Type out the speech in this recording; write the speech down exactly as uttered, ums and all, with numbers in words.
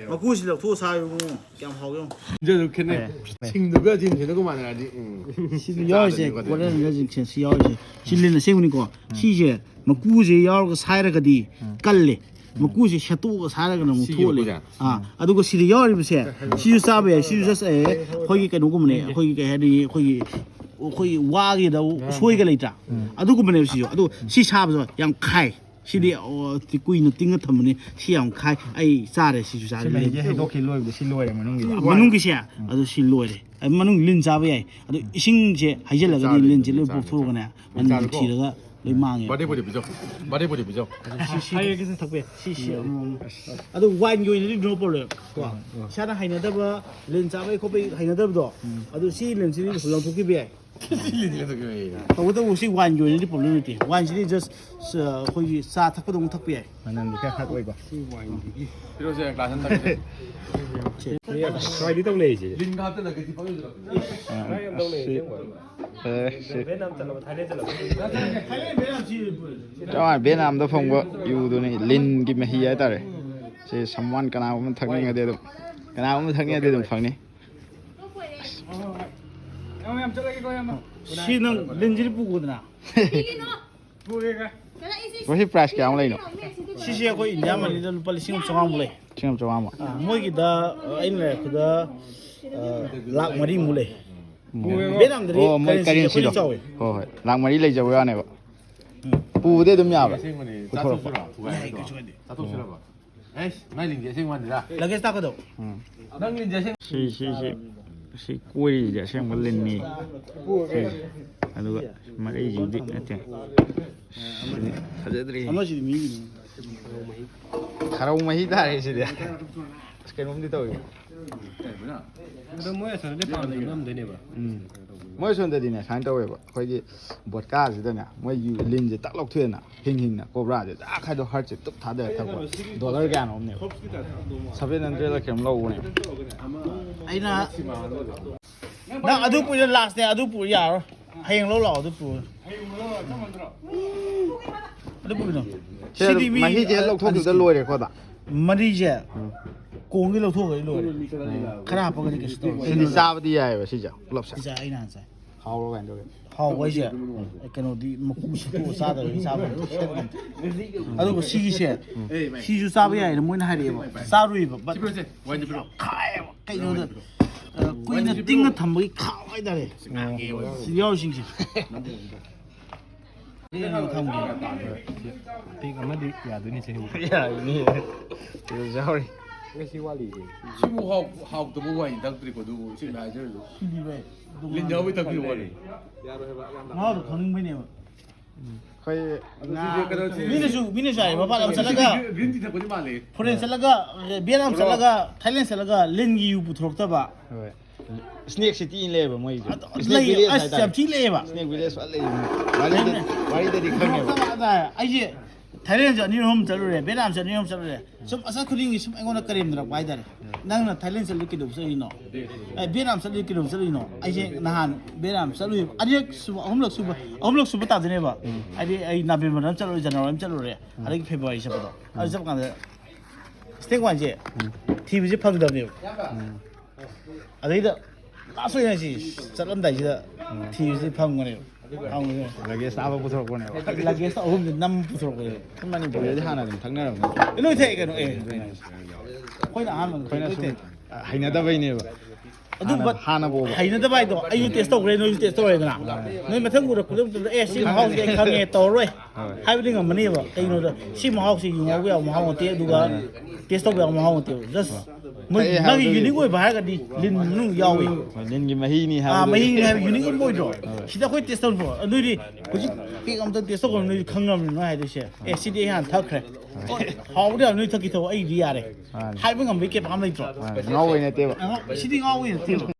ꯃꯀꯨꯁꯤ ꯂꯧꯊꯣꯛꯑ ꯁꯥꯏ ꯏꯕꯨꯡꯉꯣ꯫ ꯀꯌꯥꯝ ꯍꯥꯎꯒꯦ ꯌꯦꯡꯉꯣ꯫ ꯁꯤꯡꯗꯨꯒ ꯈꯦꯠꯅꯩ꯫ ꯁꯤꯡꯗꯨꯒ ꯁꯤꯡꯁꯤꯅꯒ ꯃꯥꯟꯅꯔꯗꯤ ꯎꯝ꯫ ꯁꯤꯗ ꯌꯥꯎꯔꯤꯁꯦ ꯀꯣꯂꯦꯟ ꯁꯤ ꯌꯥꯎꯔꯤꯁꯦ꯫ ꯁꯤ ꯂꯤꯟ ꯑꯁꯦꯡꯕꯅꯤꯀꯣ꯫ ꯁꯤꯁꯦ ꯃꯀꯨꯁꯦ ꯌꯥꯎꯔꯒ ꯁꯥꯏꯔꯒꯗꯤ ꯀꯜꯂꯦ꯫ ꯃꯀꯨꯁꯦ ꯁꯦꯠꯇꯣꯛꯑꯒ ꯁꯥꯏꯔꯒꯅ ꯑꯃꯨꯛ ꯊꯣꯛꯂꯦ꯫ ꯑꯥ, ꯑꯗꯨꯒ ꯁꯤꯗ ꯌꯥꯎꯔꯤꯕꯁꯦ ꯁꯤꯁꯨ ꯆꯥꯕ ꯌꯥꯏ꯫ ꯁꯤꯁꯨ ꯖꯁ ꯑꯩꯈꯣꯏꯒꯤ ꯀꯩꯅꯣꯒꯨꯝꯕꯅꯦ꯫ ꯑꯩꯈꯣꯏꯒꯤ ꯀꯩ ꯍꯥꯏꯅꯤ, ꯑꯩꯈꯣꯏꯒꯤ ꯑꯩꯈꯣꯏꯒꯤ ꯋꯥꯒꯤꯗ ꯎꯁꯣꯏꯒ ꯂꯩꯇ꯭ꯔꯥ? ꯑꯗꯨꯒꯨꯝꯕꯅꯦꯕ ꯁꯤꯁꯨ꯫ ꯑꯗꯣ ꯁꯤ ꯁꯥꯕꯁꯨ ꯌꯥꯝ ꯈꯥꯏ꯫ ꯁꯤꯗꯤ ꯑꯣ, ꯀꯨꯏꯅ ꯇꯤꯡꯉ ꯊꯝꯕꯅꯤ꯫ ꯁꯤ ꯌꯥꯝ ꯈꯥꯏ꯫ ꯑꯩ ꯆꯥꯔꯦ ꯁꯤꯁꯨ ꯆꯥꯔꯦ꯫ ꯁꯤ ꯃꯍꯤꯁꯦ ꯍꯩꯗꯣꯛꯈꯤ ꯂꯣꯏꯕꯗ ꯁꯤ ꯂꯣꯏꯔꯦ ꯃꯅꯨꯡꯒꯤ꯫ ꯃꯅꯨꯡꯒꯤꯁꯦ ꯑꯗꯨ ꯁꯤ ꯂꯣꯏꯔꯦ꯫ ꯑꯩ ꯃꯅꯨꯡ ꯂꯤꯟ ꯆꯥꯕ ꯌꯥꯏ꯫ ꯑꯗꯨ ꯏꯁꯤꯡꯁꯦ ꯍꯩꯖꯤꯜꯂꯒꯗꯤ ꯂꯤꯟꯁꯦ ꯂꯣꯏ ꯄꯣꯛꯊꯣꯛꯑꯒꯅꯦ ꯃꯅꯨꯡ ꯊꯤꯔꯒ ꯂꯣꯏ ꯃꯥꯡꯉꯦ꯫ ꯕꯥꯔꯗꯦ ꯕꯣꯏꯗ ꯄꯤꯖꯧ꯫ ꯕꯥꯔꯗꯦ ꯕꯣꯏꯗ ꯄꯤꯖꯧ꯫ ꯁꯤ ꯁꯤ ꯍꯥꯏꯔꯒꯦ ꯊꯛꯄ ꯌꯥꯏ꯫ ꯁꯤ ꯁꯤ ꯑꯃꯃꯝ꯫ ꯑꯗꯨ ꯋꯥꯏꯟꯒꯤ ꯑꯣꯏꯅꯗꯤ no problem ꯀꯣ꯫ ꯏꯁꯥꯅ ꯍꯩꯅꯗꯕ ꯂꯤꯟ ꯆꯥꯕꯒꯤ ꯈꯣꯠꯄꯒꯤ ꯍꯩꯅꯗꯕꯗꯣ꯫ ꯑꯗꯨ ꯁꯤ ꯂꯤꯟꯁꯤꯗꯤ ꯂꯪꯊꯣꯛꯈꯤꯕ ꯌꯥꯏ꯫ ꯇꯧꯕꯇꯕꯨ ꯁꯤ ꯋꯥꯏꯟꯒꯤ ꯑꯣꯏꯅꯗꯤ problem ꯂꯩꯇꯦ꯫ ꯋꯥꯏꯟꯁꯤꯗꯤ just ꯑꯩꯈꯣꯏꯒꯤ ꯆꯥ ꯊꯛꯄꯗꯧꯅ ꯊꯛꯄ ꯌꯥꯏ꯫ ꯃꯅꯝꯗꯤ ꯈꯔ ꯍꯥꯠ ꯑꯣꯏꯀꯣ꯫ ꯄꯤꯔꯛꯑꯣꯁꯦ ꯒ꯭ꯂꯥꯁ ꯑꯃ ꯊꯛꯀꯦ꯫ ꯁ꯭ꯋꯥꯏꯗꯤ ꯇꯧꯅꯩꯁꯦ꯫ ꯂꯤꯟꯒ ꯍꯥꯞꯆꯜꯂꯒ ꯗꯤꯐꯥꯎ ꯌꯧꯗ꯭ꯔꯣ? ꯑꯦ, ꯁꯤ꯫ ꯆꯞ ꯃꯥꯟꯅꯩ, ꯚꯦꯠꯅꯥꯝꯗ ꯐꯪꯕ ꯌꯨꯗꯨꯅꯤ, ꯂꯤꯟꯒꯤ ꯃꯍꯤ ꯍꯥꯏꯇꯥꯔꯦ꯫ ꯁꯤ someone ꯀꯅꯥꯒꯨꯝꯕ ꯊꯛꯅꯤꯡꯉꯗꯤ ꯑꯗꯨꯝ, ꯀꯅꯥꯒꯨꯝꯕ ꯊꯛꯅꯤꯡꯉꯗꯤ ꯑꯗꯨꯝ ꯐꯪꯅꯤ꯫ ꯁꯤ ꯅꯪ ꯂꯤꯟꯁꯤꯗꯤ ꯄꯨꯈꯣꯗꯅ꯫ ꯃꯁꯤ price ꯀꯌꯥꯃꯨꯛ ꯂꯩꯅꯣ? ꯁꯤꯁꯦ ꯑꯩꯈꯣꯏ ꯏꯟꯗꯤꯌꯥ ꯃꯅꯤꯗ ꯂꯨꯄꯥ ꯂꯤꯁꯤꯡ ꯑꯃ ꯆꯥꯝꯃꯉꯥꯃꯨꯛ ꯂꯩ꯫ ꯂꯤꯁꯤꯡ ꯑꯃ ꯆꯥꯝꯃꯉꯥꯃꯨꯛ? ꯑꯥ, ꯃꯣꯏꯒꯤꯗ ꯑ, ꯑꯩꯅ ꯂꯩꯔꯛꯄꯗ ꯑ, ꯂꯥꯛ ꯃꯔꯤꯃꯨꯛ ꯂꯩ꯫ ꯚꯦꯠꯅꯥꯝꯗꯗꯤ ꯑꯣ, ꯃꯣꯏ currency ꯁꯦ ꯑꯩꯈꯣꯏꯅ currency ꯗꯣ꯫ ꯆꯥꯎꯋꯦ꯫ ꯍꯣꯏ, ꯍꯣꯏ, ꯂꯥꯛ ꯃꯔꯤ ꯂꯩꯖꯕ ꯋꯥꯅꯦꯕ꯫ ꯄꯨꯕꯗꯤ ꯑꯗꯨꯝ ꯌꯥꯕ꯭ꯔꯥ? ꯑꯁꯦꯡꯕꯅꯦ꯫ ꯄꯨꯊꯣꯔꯛꯄ꯫ ꯆꯥꯊꯣꯛꯁꯤꯔꯣ? ꯆꯥꯊꯣꯛꯁꯤꯔꯕ? ꯑꯦꯁ, ꯃꯥꯏ ꯂꯤꯟꯁꯦ ꯑꯁꯦꯡꯕ ꯃꯥꯟꯗꯦꯗ꯫ Luggage ꯇꯥꯛꯀꯗꯧ꯫ ꯅꯪ ꯂꯤꯟꯁꯦ ꯑꯁꯦꯡ ꯁꯤ, ꯁꯤ, ꯁꯤ, ꯁꯤ ꯀꯣꯏꯔꯤꯁꯤꯗꯤ ꯑꯁꯦꯡꯕ ꯂꯤꯟꯅꯤ꯫ ꯁꯤ, ꯑꯗꯨꯒ ꯃꯔꯩꯁꯤꯗꯤ ꯅꯠꯇꯦ꯫ ꯁꯤꯗꯤ ꯐꯖꯗ꯭ꯔꯤ꯫ ꯑꯃꯁꯤꯗꯤ ꯃꯤꯒꯤꯅꯤ꯫ ꯈꯔꯧ ꯃꯍꯤ ꯇꯥꯔꯦ ꯁꯤꯗꯤ꯫ ꯑꯁ, ꯀꯩꯅꯣꯝꯗꯤ ꯇꯧꯏ꯫ ꯑꯗꯣ ꯃꯣꯏ ꯑꯁꯣꯝꯗꯗꯤ ꯄꯥꯝꯗ ꯉꯝꯗꯣꯏꯅꯦꯕ꯫ ꯎꯝ꯫ ꯃꯣꯏ ꯁꯣꯝꯗꯗꯤꯅꯦ ꯁꯨꯃꯥꯏꯅ ꯇꯧꯋꯦꯕ꯫ ꯑꯩꯈꯣꯏꯒꯤ ꯕꯣꯠꯀꯥꯁꯤꯗꯅꯦ ꯃꯣꯏ ꯌꯨ-, ꯂꯤꯟꯁꯦ ꯇꯛ ꯂꯧꯊꯣꯛꯑꯦꯅ꯫ ꯍꯤꯡ ꯍꯤꯡꯅ ꯀꯣꯕ꯭ꯔꯥꯁꯦ ꯇꯥꯛ ꯍꯥꯏꯗꯣ ꯍꯥꯔꯠꯁꯦ ꯇꯨꯞ ꯊꯥꯗꯔ ꯊꯛꯄ꯫ ꯗꯣꯂꯔ ꯀꯌꯥꯅꯣꯝꯅꯦꯕ꯫ ꯁꯚꯦꯟ ꯍꯟꯗ꯭ꯔꯦꯗꯂ ꯀꯩꯅꯣꯝ ꯂꯧꯕꯅꯦ꯫ ꯑꯩꯅ ꯅꯪ ꯑꯗꯨ ꯄꯨꯔ ꯂꯥꯁꯅꯦ꯫ ꯑꯗꯨ ꯄꯨꯔ ꯌꯥꯔꯣꯏ꯫ ꯍꯌꯦꯡ ꯂꯧ ꯂꯥꯛꯑꯣ꯫ ꯑꯗꯨ ꯄꯨꯔ꯫ ꯑꯗꯨ ꯄꯨꯔꯤꯗꯣ꯫ ꯁꯤ ꯃꯍꯤꯁꯦ ꯍꯦꯛ ꯂꯧꯊꯣꯛꯈꯤꯕꯗ ꯂꯣꯏꯔꯦꯀꯣ ꯑꯗ꯫ ꯃꯔꯤꯁꯦ꯫ ꯎꯝ꯫ ꯀꯣꯡꯗꯤ ꯂꯧꯊꯣꯛꯈ꯭ꯔꯗꯤ ꯂꯣꯏꯔꯦ꯫ ꯈꯔ ꯍꯥꯞꯄꯒꯗꯤ ꯀꯩꯁꯨ ꯇꯧꯔꯣꯏ꯫ ꯁꯤꯗꯤ ꯆꯥꯕꯗꯤ ꯌꯥꯏꯑꯕ ꯁꯤꯁꯦ ꯄꯨꯂꯞꯁꯦ꯫ ꯁꯤꯁꯦ ꯑꯩꯅ ꯍꯥꯟꯅ ꯆꯥꯏ꯫ ꯍꯥꯎꯕ꯭ꯔꯣ ꯀꯃꯥꯏꯅ ꯇꯧꯒꯦ? ꯍꯥꯎꯕ ꯍꯥꯏꯁꯦ ꯀꯩꯅꯣꯗꯤ ꯃꯀꯨ ꯁꯦꯠꯇꯣꯛꯑ ꯆꯥꯗꯕꯅꯤ ꯆꯥꯕ ꯉꯝꯗꯦ꯫ ꯑꯗꯨꯒ ꯁꯤꯒꯤꯁꯦ ꯁꯤꯁꯨ ꯆꯥꯕ ꯌꯥꯏꯅ ꯃꯣꯏꯅ ꯍꯥꯏꯔꯛꯑꯦꯕ꯫ ꯆꯥꯔꯨꯏꯕ꯫ But ꯈꯥꯏꯌꯦꯕ꯫ ꯀꯩꯅꯣꯗ ꯑ, ꯀꯨꯏꯅ ꯇꯤꯡꯅ ꯊꯝꯕꯒꯤ ꯈꯥꯕ ꯍꯥꯏꯇꯥꯔꯦ꯫ ꯁꯤ ꯌꯥꯎꯔꯤꯁꯤꯡꯁꯦ꯫ ꯄꯤꯛ ꯑꯃꯗꯤ ꯌꯥꯗꯣꯏꯅꯤ ꯆꯍꯤ꯫ ꯌꯥꯔꯤꯅꯤ꯫ ꯌꯥꯎꯔꯤ꯫ ꯉꯁꯤ ꯋꯥꯠꯂꯤꯒꯦ꯫ ꯁꯤꯕꯨ ꯍꯥꯎ-, ꯍꯥꯎꯇꯕ ꯋꯥꯏꯟ ꯊꯛꯇ꯭ꯔꯤꯀꯣ, ꯑꯗꯨꯕꯨ ꯁꯤ ꯍꯥꯏꯖꯔꯁꯨ꯫ ꯁꯤꯗꯤ ꯚꯥꯏ, ꯑꯗꯨꯝ ꯂꯤꯟ ꯌꯥꯎꯕꯩ ꯊꯛꯄꯤꯌꯨ ꯋꯥꯠꯂꯤ꯫ ꯃꯍꯥꯎꯗꯣ ꯈꯪꯅꯤꯡꯕꯩꯅꯦꯕ꯫ ꯑꯩꯈꯣꯏ ꯉꯥ-, ꯃꯤꯅꯁꯨ, ꯃꯤꯅꯁꯨ ꯍꯥꯏꯌꯦ, ꯃꯄꯥꯟ ꯂꯝ ꯆꯠꯂꯒ, green tea ꯊꯛꯄꯗꯤ ꯃꯥꯜꯂꯦ꯫ Foreign ꯆꯠꯂꯒ, Vietnam ꯆꯠꯂꯒ, Thailand ꯆꯠꯂꯒ ꯂꯤꯟꯒꯤ ꯌꯨ ꯄꯨꯊꯣꯔꯛꯇꯕ꯫ ꯍꯣꯏ꯫ Snake City ꯂꯩꯌꯦꯕ ꯃꯣꯏꯒꯤꯗꯣ꯫ ꯑꯗꯨ Snake ꯂꯩꯌꯦ꯫ Village ꯑꯁ, ꯍꯥꯏꯇꯥꯔꯦ꯫ ꯌꯥꯝ ꯊꯤ ꯂꯩꯌꯦꯕ꯫ Snake Village ꯐꯖꯅ ꯂꯩꯌꯦ꯫ ꯋꯥꯔꯤꯗꯗꯤ, ꯋꯥꯔꯤꯗꯗꯤ ꯈꯪꯉꯦꯕ꯫ ꯑꯩꯁꯦ Thailand ꯁꯨ ꯑꯅꯤꯔꯛ ꯑꯍꯨꯝ ꯆꯠꯂꯨꯔꯦ, Vietnam ꯁꯨ ꯑꯅꯤꯔꯛ ꯑꯍꯨꯝ ꯆꯠꯂꯨꯔꯦ꯫ ꯁꯨꯝ ꯑꯆꯠ ꯈꯨꯗꯤꯡꯒꯤ ꯁꯨꯝ ꯑꯩꯉꯣꯟꯗ ꯀꯔꯦꯝꯅꯔꯛꯄ ꯍꯥꯏꯇꯥꯔꯦ꯫ ꯅꯪꯅ Thailand ꯆꯠꯂꯨ ꯀꯩꯗꯧꯕ ꯆꯠꯂꯤꯅꯣ? ꯑꯦ, Vietnam ꯆꯠꯂꯨ ꯀꯩꯗꯧꯕ ꯆꯠꯂꯤꯅꯣ? ꯑꯩꯁꯦ ꯅꯍꯥꯟ Vietnam ꯆꯠꯂꯨꯏꯕ꯫ ꯑꯅꯤꯔꯛ ꯁꯨꯕ, ꯑꯍꯨꯝꯂꯛ ꯁꯨꯕ, ꯑꯍꯨꯝꯂꯛ ꯁꯨꯕ ꯇꯥꯗꯣꯏꯅꯦꯕ꯫ ꯍꯥꯏꯗꯤ ꯑꯩ November ꯗ ꯑꯃ ꯆꯠꯂꯨꯔꯦ, January ꯑꯃ ꯆꯠꯂꯨꯔꯦ꯫ ꯑꯗꯒꯤ February ꯆꯠꯄꯗꯣ꯫ ꯑꯗꯨ ꯆꯠꯄ ꯀꯥꯟꯗ Snake Wine ꯁꯦ ꯊꯤꯕꯁꯦ ꯐꯪꯗꯕꯅꯦꯕ꯫ ꯑꯗꯩꯗ last ꯑꯣꯏꯅ ꯁꯤ ꯆꯠꯂꯝꯗꯥꯏꯁꯤꯗ ꯊꯤꯕꯁꯤ ꯐꯪꯕꯅꯦꯕ꯫ ꯐꯪꯕꯅꯦ꯫ Luggage ꯇ ꯍꯥꯞꯄ ꯄꯨꯊꯣꯔꯛꯄꯅꯦꯕ꯫ Luggage ꯇ ꯑꯍꯨꯝꯁꯦ ꯅꯝ ꯄꯨꯊꯣꯔꯛꯄꯅꯦꯕ꯫ ꯑꯩꯈꯣꯏ ꯃꯅꯤꯄꯨꯔꯗꯗꯤ ꯍꯥꯟꯅ ꯑꯗꯨꯝ ꯊꯛꯅꯔꯝꯅꯦ꯫ ꯑꯦ, ꯂꯣꯏ ꯊꯛꯑꯦ ꯀꯩꯅꯣ꯫ ꯑꯦ, ꯑꯩꯈꯣꯏꯅ ꯑꯍꯥꯟꯕ ꯑꯩꯈꯣꯏꯅ ꯂꯣꯏ ꯁꯨꯝ, ꯊꯛꯑꯦ꯫ ꯑ, ꯍꯩꯅꯗꯕꯩꯅꯦꯕ꯫ ꯑꯗꯨꯝꯕ ꯍꯥꯟꯅ, ꯍꯥꯟꯅ ꯄꯣꯛꯑꯕ꯫ ꯍꯩꯅꯗꯕ ꯍꯥꯏꯗꯣ ꯑꯩꯁꯨ test ꯇꯧꯈ꯭ꯔꯦ, ꯅꯣꯏꯁꯨ test ꯇꯧꯔꯦꯗꯅ꯫ ꯅꯣꯏ ꯃꯊꯪ ꯎꯔꯛꯄꯗ ꯑꯃꯇꯗ, "ꯑꯦ, ꯁꯤ ꯃꯍꯥꯎꯁꯤꯗꯤ ꯑꯩ ꯈꯪꯉꯦ, ꯇꯧꯔꯔꯣꯏ" ꯍꯥꯏꯕꯗꯤ ꯉꯝꯃꯅꯦꯕ꯫ ꯀꯩꯒꯤꯅꯣꯗ ꯁꯤ ꯃꯍꯥꯎꯁꯤ ꯌꯨ ꯉꯧꯕ ꯌꯥꯕ ꯃꯍꯥꯎ ꯅꯠꯇꯦ, ꯑꯗꯨꯒ test ꯇꯧꯕ ꯌꯥꯕ ꯃꯍꯥꯎ ꯅꯠꯇꯦꯕ꯫ Just ꯃꯣꯏ ꯊꯛꯑꯦ ꯃꯥꯒꯤ ꯍꯥꯏꯕꯗꯨꯒꯤ꯫ Unique ꯑꯣꯏꯕ ꯍꯥꯏꯔꯒꯗꯤ ꯂꯤꯟ ꯃꯅꯨꯡ ꯌꯥꯎꯏ꯫ ꯍꯣꯏ, ꯂꯤꯟꯒꯤ ꯃꯍꯤꯅꯤ ꯑꯥ, ꯍꯥꯏꯕꯗꯨꯗꯤ꯫ ꯃꯍꯤꯅꯤ ꯍꯥꯏꯕ unique ꯑꯃ ꯑꯣꯏꯗ꯭ꯔꯣ? ꯍꯣꯏ꯫ ꯁꯤꯗ ꯑꯩꯈꯣꯏ test ꯇꯧꯕ꯫ ꯑꯗꯨꯏꯗꯤ ꯍꯧꯖꯤꯛ ꯄꯦꯛ ꯑꯝꯇ test ꯇꯧꯈ꯭ꯔꯕ ꯅꯣꯏꯗꯤ ꯈꯪꯉꯕꯅꯤꯅ ꯍꯥꯏꯗꯣꯏꯁꯦ꯫ "ꯑꯦ, ꯁꯤꯗꯤ ꯑꯩ ꯍꯥꯟꯅ ꯊꯛꯈ꯭ꯔꯦ꯫ ꯍꯣꯏ꯫ ꯍꯥꯎꯕꯗꯤ ꯌꯥꯝ ꯅꯣꯏ ꯊꯛꯈꯤ ꯊꯛꯑꯣ, ꯑꯩꯗꯤ ꯌꯥꯔꯦ" ꯃꯥꯅꯤ꯫ ꯍꯥꯏꯕ ꯉꯝꯕꯒꯤ capable ꯑꯃ ꯂꯩꯇ꯭ꯔꯣ? ꯃꯥꯅꯤ꯫ ꯉꯥꯎꯕꯩ ꯅꯠꯇꯦꯕ꯫ ꯑ, ꯁꯤꯗꯤ ꯉꯥꯎꯕꯩ ꯅꯠꯇꯦꯕ꯫